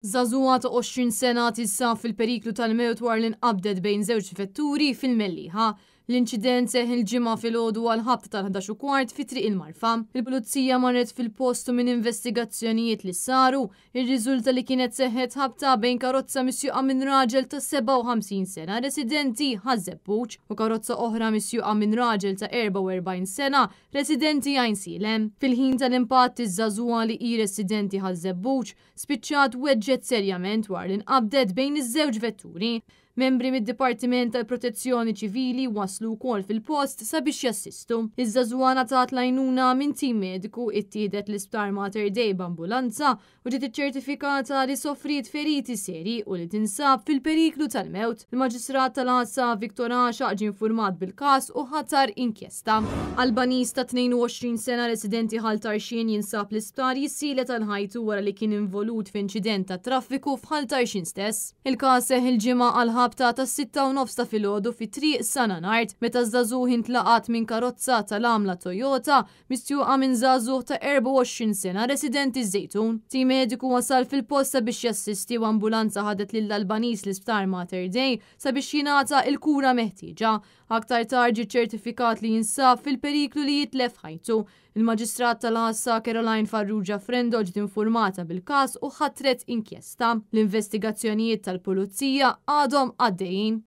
Żagħżugħa ta' 20 sena tinsab fil-periklu tal-mewt wara li nqabdet bejn żewġ vetturi fil-Mellieħa. L-inċident seħħ il-Ġimgħa filgħodu għall-ħabta tal-11:15 fi Triq il-Marfa. Il-Pulizija marret fil-post u minn investigazzjonijiet li saru, irriżulta li kienet seħħet ħabta bejn karozza misjuqa minn raġel ta' 57 sena residenti Ħaż-Żebbuġ u karozza oħra misjuqa minn raġel ta' 44 sena residenti Għajnsielem. Fil-ħin tal-impatt iż-żagħżugħa li hi residenti Ħaż-Żebbuġ spiċċat weġġgħet serjament wara li nqabdet bejn iż-żewġ vetturi. Membri mid-Dipartiment tal-Protezzjoni Ċivili waslu wkoll fil-post sabiex jassistu. Iż-żagħżugħa ngħatat l-għajnuna minn tim mediku, ittieħdet l-Isptar Mater Dei b'ambulanza u ġiet iċċertifikata li sofriet feriti serji u li tinsab fil-periklu tal-mewt. Il-Maġistrat tal-Għassa Victor Għaxaq ġie infurmat bil-każ u ħatar inkjesta. Sta. Albaniż ta' 22 sena residenti Ħal Tarxien jinsab l-isptar jissielet għal ħajtu wara li kien involut f'inċident tat-traffiku f'Ħal Tarxien stess. Il-każ seħħ il-Ġimgħa għall-ħabta tas-sitta u nofs ta' filgħodu fi Triq San Anard meta ż-żagħżugħ intlaqat minn karozza tal-għamla Toyota misjuqa minn żagħżugħ ta' 24 sena residenti ż-Żejtun. Tim mediku wasal fil-post sabiex jassisti u ambulanza ħadet lill-Albaniż l-Isptar Mater Dei sabiex jingħata l-kura meħtieġa. Aktar tard ġie ċċertifikat li jinsab fil-periklu li jitlef ħajtu. Il-Maġistrat tal-Għassa Caroline Farrugia Frendo ġiet infurmata bil-każ u ħatret inkjesta. L-investigazzjonijiet tal-Pulizija għadhom għaddejjin.